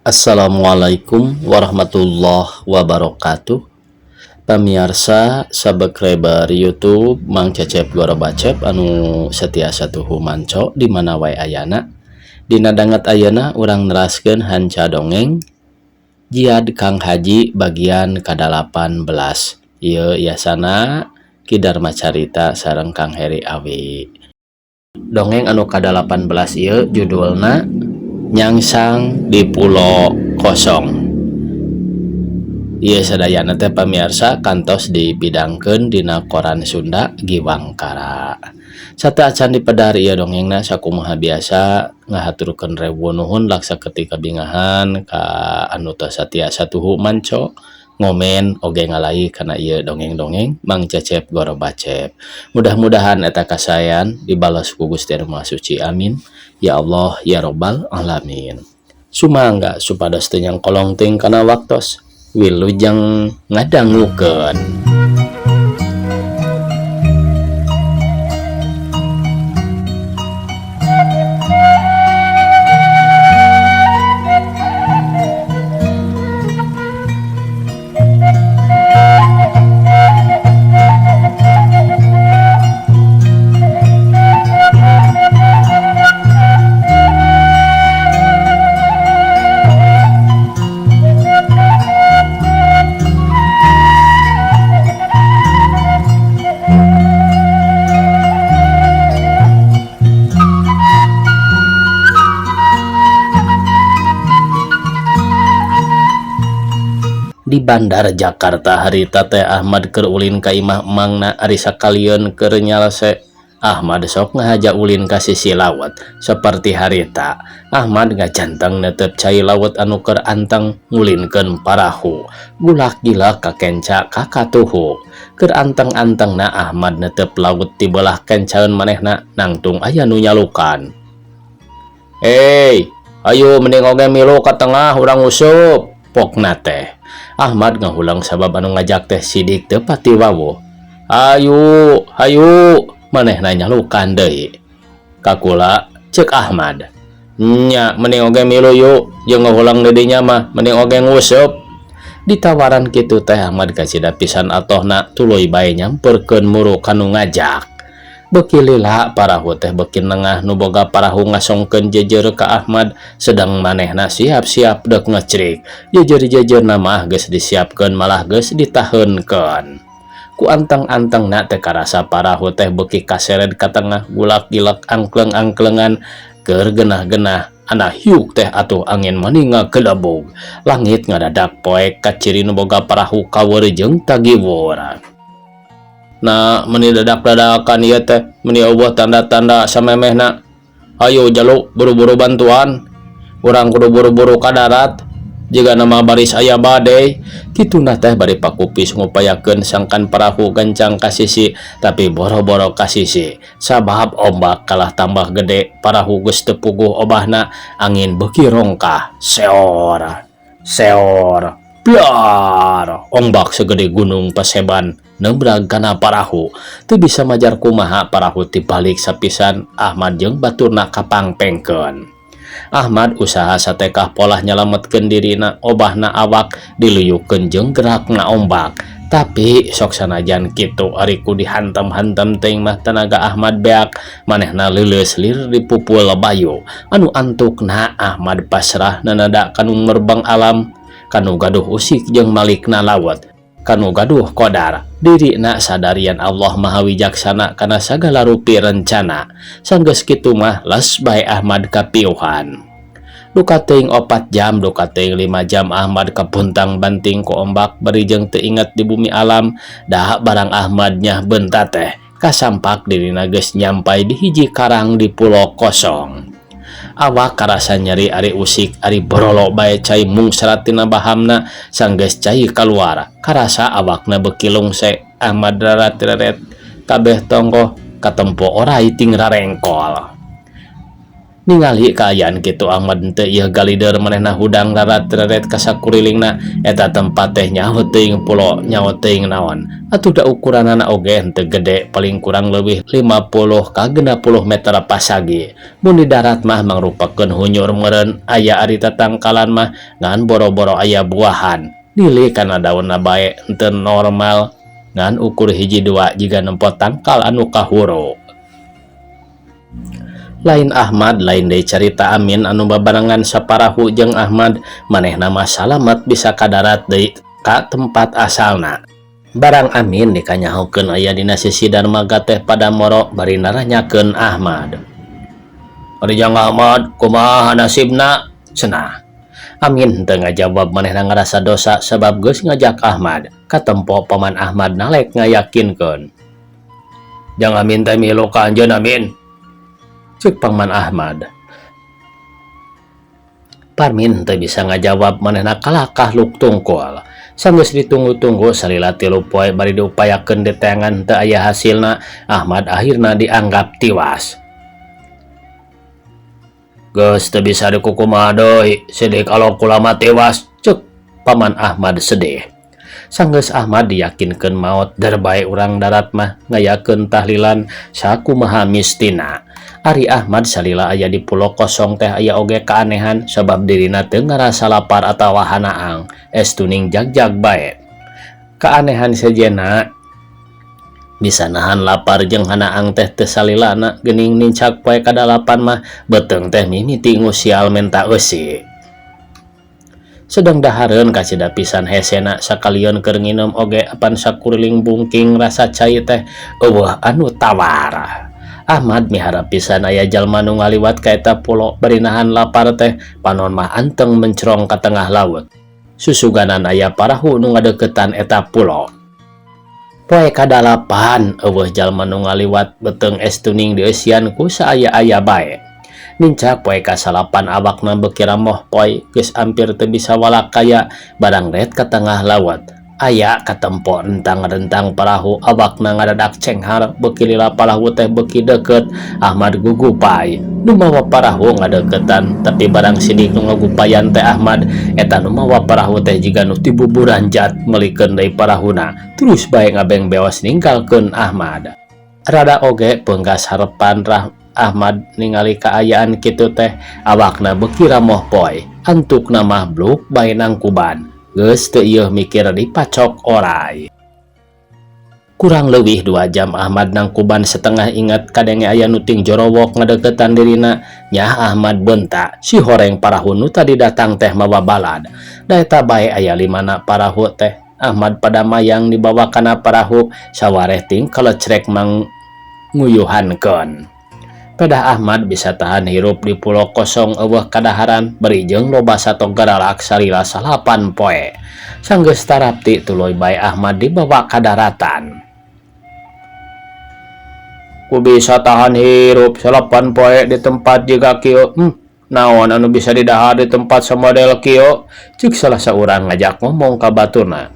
Assalamualaikum warahmatullahi wabarakatuh. Pamiarsa subscriber YouTube Mang Cecep Gorobacep anu setia satuhu manco di mana wae ayana. Dina danget ayeuna urang neraskeun hanca dongeng Jiad Kang Haji bagian ka-18. Ieu yasana Ki Dharma Carita sareng Kang Heri Awi. Dongeng anu ka-18 ieu judulna Nyangsang di Pulo Kosong. Ieu sadayana teh pamiarsa kantos dipidangkeun dina koran Sunda Giwangkara. Sateuacan dipedar ieu dongengna sakumaha biasa ngahaturkeun rewu nuhun laksa ketika bingahan ka anu tos satiasa tuhu manco ngomen oge ngalai kana ieu dongeng-dongeng Mang Cecep Gorobacep. Mudah-mudahan eta kasaean dibalas ku Gusti Anu Maha Suci, amin ya Allah ya Robbal alamin. Sumangga supados teu nyangkolong teuing kana waktos, wilujeng ngadangukeun. Di bandar Jakarta harita teh Ahmad keur ulin ka imah emangna ari sakalieun keur nyalse. Ahmad sok ngahaja ulin ka sisi laut seperti harita. Ahmad ngajanteng netep cai laut anu keur anteng ngulinkeun parahu. Gulak gilak ka kenca ka katuhu. Keur anteng-antengna Ahmad netep laut ti belah kencaeun manehna nangtung aya nu nyalukan. Hei, ayo mending oge milu ka tengah urang usup, pokna teh. Ahmad ngahulang sabab anu ngajak teh sidik teu pati wawuh. Ayo, hayu, manehna nyalukan deui. Kakula ceuk Ahmad. Nya mending oge milu yuk, jeung ngahulang di dinya mah mending oge ngusup. Ditawaran kitu teh Ahmad kacida pisan atohna tuluy bae nyamperkeun muru kanu ngajak. Beuki lila parahu teh beuki nengah nu boga parahu ngasongkeun jeujeur ka Ahmad sedang manehna siap-siap deuk ngecrik. Jeujeur-jeujeur mah geus disiapkeun malah geus ditaheunkeun. Ku anteng-antengna teh karasa parahu teh beuki kasered ka tengah gulak-gilak angkleng-angklengan keur genah-genah anak hiuk teh atuh angin maninga gelebug. Langit ngadadak poek kaciri nu boga parahu kaweur jeung tagiwur. Nah, meni dadak-dadakan ieu teh, meni eueuh tanda-tanda samemehna. Ayo jaluk buru-buru bantuan. Urang kudu buru-buru ka darat. Jiga nama baris aya badai. Kituna teh bari pakupis ngupayakeun sangkan parahu gancang ka sisi, tapi boro-boro ka sisi. Sabab ombak kalah tambah gede, parahu geus teu puguh obahna, angin beuki rongkah. Seor, seor, blar. Ombak segede gunung paseban nebrag kana parahu. Teu bisa majar kumaha parahu tibalik sapisan. Ahmad jeung baturna kapangpengkeun. Ahmad usaha satekah polah nyalametkeun dirina, obahna awak diluyukeun jeung gerakna ombak. Tapi sok sanajan kitu ari ku dihantam-hantam teuing mah tenaga Ahmad beak, manehna leuleus lir dipupul bayu. Anu antukna Ahmad pasrah nanada kanu merbeng alam, kanu gaduh usik jeung malikna laut, kanu gaduh kodar. Dirina sadarian Allah Maha Wijaksana kana sagala rupi rencana. Sanggeus kitu mah les bae Ahmad kapiuhan. Duka teuing 4 jam, duka teuing 5 jam Ahmad kapuntang banting ku ombak bari jeung teu inget di bumi alam. Dah barang Ahmad nyah beunta teh kasampak dirina geus nyampai di hiji karang di pulau kosong. Awak karasa nyeri ari usik ari borolo bae cai mungsrat tina bahamna sanggeus cai kaluar. Karasa awakna beuki lungse. Ahmad rarat-reret kabeh tonggoh katempo orai ting rarengkol. Ningali kaayaan kitu Ahmad henteu ieu galider manehna hudang rarat-reret ka sakurilingna eta tempat teh nyaho teuing pulo nyaho teuing naon atuh da ukuranana oge henteu gede paling kurang leuwih 50 ka 60 meter pasagi mun di darat mah mangrupakeun hunyur meureun aya ari tatangkalan mah ngan boro-boro aya buahan nili kana daunna bae henteu normal ngan ukur hiji dua jiga nempo tangkal anu kahuru. Lain Ahmad lain deui carita Amin anu babarengan saparahu jeung Ahmad manehna mah salamet bisa ka darat deui ka tempat asalna. Barang Amin dikanyahokeun aya dina sisi darmaga teh pada moro bari naranyakeun Ahmad. Ari jang Ahmad kumaha nasibna cenah. Amin teu ngajawab manehna ngarasa dosa sabab geus ngajak Ahmad katempo paman Ahmad nalek ngayakinkeun. Jang Amin teh milu ka anjeun Amin. Cek paman Ahmad. Parmin teu bisa ngajawab manehna kalakah luk tungkul. Sanggeus ditunggu-tunggu salila tilu poe bari diupayakeun diteangan teu aya hasilna, Ahmad akhirna dianggap tiwas. Geus teu bisa dikukumaha deui, sidik alok kulama tiwas, cek paman Ahmad sedih. Sanggeus Ahmad diyakinkeun maot der bae urang darat mah ngayakeun tahlilan sakumaha mistina. Ari Ahmad salila aya di pulo kosong teh aya oge keanehan sabab dirina teu ngarasa lapar atawa hanaang, estuning jagjag bae. Keanehan sejenna bisa nahan lapar jeung hanaang teh teu salilana geuning nincak poe kadalapan mah beuteung teh mimiti ngusial menta eusi. Sedang dahareun kacida pisan hesena sakalian keur nginum oge apan sakuriling bungking rasa cai teh eueuh anu tawar. Ahmad miharap pisan aya jalma nu ngaliwat ka eta pulo bari nahan lapar teh panon mah anteng mencrong ka tengah laut. Susuganan aya parahu nu ngadeukeutan eta pulo. Poe kadalapan eueuh jalma nu ngaliwat beuteung estuning dieusian ku saaya-aya bae. Nincak poe kasalapan awakna beuki ramoh poe geus ampir teu bisa walakaya barang ret ka tengah laut. Aya katempo rentang-rentang parahu awakna ngadadak cenghar beuki lila parahu teh beuki deukeut. Ahmad gugupai nu mawa parahu ngadeuketan tapi barang sidik nu ngagupayan teh Ahmad eta nu mawa parahu teh jiga nu tibuburan jat meulikeun deui parahuna terus bae ngabeng beos ninggalkeun Ahmad. Rada oge peunggas harepan rah Ahmad ningali kaayaan kitu teh awakna beuki ramoh poe antukna mah bluk bae nangkuban. Geus teu ieuh mikir dipacok oray. Kurang leuwih 2 jam Ahmad nangkuban setengah ingat kadenge aya nu ting jorowok ngadeukeutan dirina. Nyah Ahmad bentak si horeng parahu nu tadi datang teh mawa balad. Da eta bae aya limana parahu teh. Ahmad pada mayang dibawa kana parahu sawareh ting kalecrek manguyuhankeun. Pedah Ahmad bisa tahan hirup di pulau kosong eueuh kadaharan bari jeung loba sato garalak salila 9 poe. Sanggeus tarapti tuluy bae Ahmad dibawa ka daratan. Ku bisa tahan hirup 9 poe di tempat jiga kieu. Naon anu bisa didahar di tempat samodel kieu? Ceuk salah saurang ngajak ngomong ka baturna.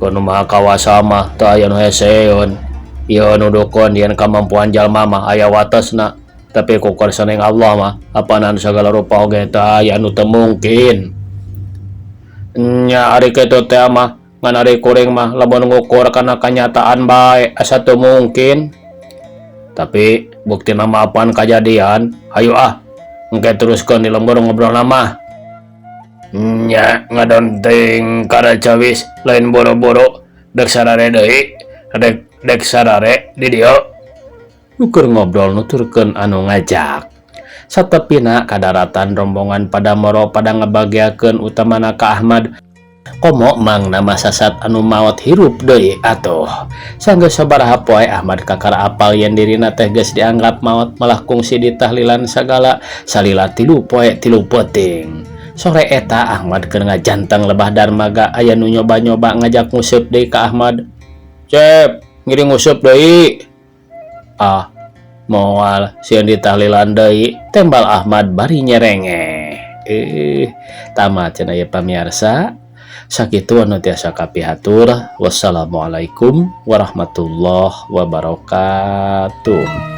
Kuno maha kawasa mah teu aya nu heseun. Ieu nu dukun yen kamampuan jalma mah aya watesna, tapi ku karsaning Allah mah apanan sagala rupa oge teu aya nu teu mungkin. Nya ari kitu teh mah ngan ari kuring mah lamun ngukur kana kanyataan bae asa teu mungkin. Tapi buktina mah apan kajadian, hayu ah engke teruskeun di lembur ngobrolna mah. Nya ngadon teuing karacawis lain boro-boro dek sarare deui, dek sarare di dieu. Ukur ngobrol nuturkeun anu ngajak. Satepina kadaratan rombongan pada moro pada ngebagiakeun utamana ka Ahmad. Komo mang nama sasat anu maot hirup deui atuh. Sanggeus sabaraha poe Ahmad kakara apal yen dirina teh geus dianggap maot malah kungsi ditahlilan sagala salila 3 poe 3 peuting. Sore eta Ahmad keur ngajanteng lebah darmaga aya nu nyoba-nyoba ngajak nguseup deui ka Ahmad. Cep, ngiring nguseup deui. Ah, moal sieun ditahlilan deui, tembal Ahmad bari nyerenge. Tamat cenah ieu pamiarsa. Sakitu anu tiasa kapihatur. Wassalamualaikum warahmatullahi wabarakatuh.